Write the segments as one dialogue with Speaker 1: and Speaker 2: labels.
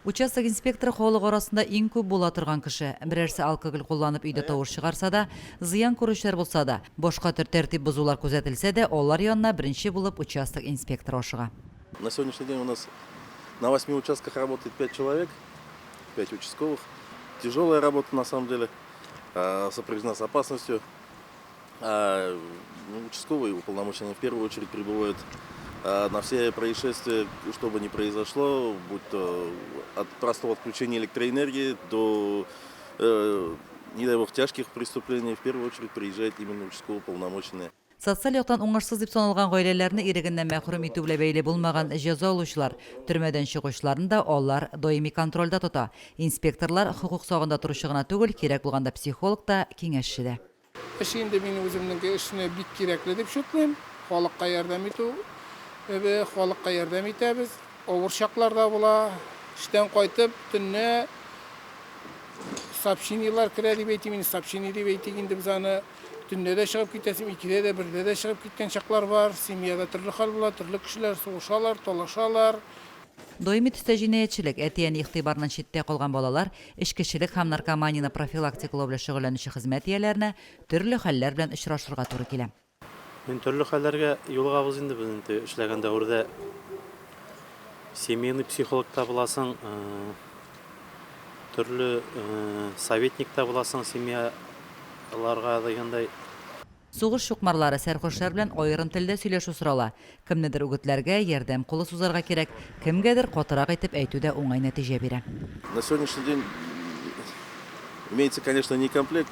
Speaker 1: Участок инспекторы халык арасында иң күп була торган кеше. Берәрсе алкоголь кулланып өйдә тавыш чыгарса да, зыян күрүчеләр булса да, башка төр тәртип бозулар күзәтелсә дә, алар янына беренче булып участок инспекторы ашыга.
Speaker 2: На сегодняшний день у нас на восьми участках работает пять человек, пять участковых. Тяжелая работа на самом деле, сопряжена с опасностью. А, ну, участковые уполномоченные в первую очередь прибывают на все происшествия, что бы ни произошло, будь то от простого отключения электроэнергии до, не дай бог, тяжких преступлений, в первую очередь приезжает именно участковый уполномоченный.
Speaker 1: Социаль яктан уңышсыз дип саналган гаиләләрне ирегеннән мәхрүм итү белән бәйле булмаган җәза алучылар, төрмәдән чыгучыларны да алар даими контрольдә тота. Инспекторлар хокук сагында торучы гына түгел, кирәк булганда психолог та, киңәшче дә.
Speaker 3: Эш инде мин үземнең эшне бик кирәкле дип шутлыйм. Халыкка ярдәм итү, халыкка ярдәм итәбез. Авыр чаклар да була. Эштән кайтып, төнлә сообщениеләр керә дип әйтим инде, сообщение дип әйтик инде без аны. Төнлә дә чыгып китәсең, икедә дә, бердә дә чыгып киткән чаклар бар. Семьяда төрле хәл була, төрле кешеләр сугышалар, талашалар.
Speaker 1: Даими төстә җинаятьчелек, әти-әни игътибарыннан читтә калган балалар, эчкечелек һәм наркоманияне профилактикалау белән шөгыльләнүче хезмәт ияләренә төрле хәлләр белән очрашырга туры килә.
Speaker 4: Мин төрле хәлләргә юлыгабыз инде без инде эшләгән дәвердә семейный психолог та буласың, төрле советник та буласың семьяларга дигәндәй.
Speaker 1: Сугыш чукмарлары, сәрхушләр белән аерым телдә сөйләшү сорала. Кемнедер үгетләргә, ярдәм кулы сузарга кирәк, кемгәдер катырак итеп әйтү дә уңай нәтиҗә бирә.
Speaker 2: На сегодняшний день имеется, конечно, некомплект,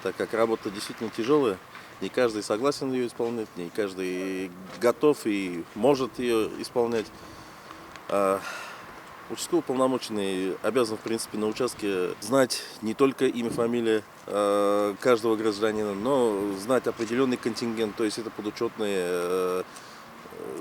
Speaker 2: так как работа действительно тяжелая, не каждый согласен ее исполнять, не каждый готов и может ее исполнять. Участковый уполномоченный обязан, в принципе, на участке знать не только имя, фамилия каждого гражданина, но знать определенный контингент, то есть это подучетные,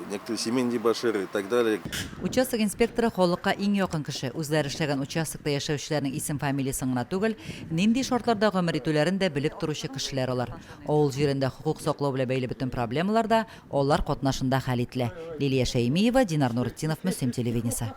Speaker 2: некоторые семейные дебоширы и так далее.
Speaker 1: Участок инспекторы халыкка иң якын кеше. Үзләре эшләгән участокта яшәүчеләрнең исем-фамилиясен генә түгел, нинди шартларда гомер итүләрен дә белеп торучы кешеләр алар. Авыл җирендә хокук саклау белән бәйле бөтен проблемалар да алар катнашында хәл ителә. Лилия Шәймиева, Динар Нуретдинов, Мөслим телевидениесе.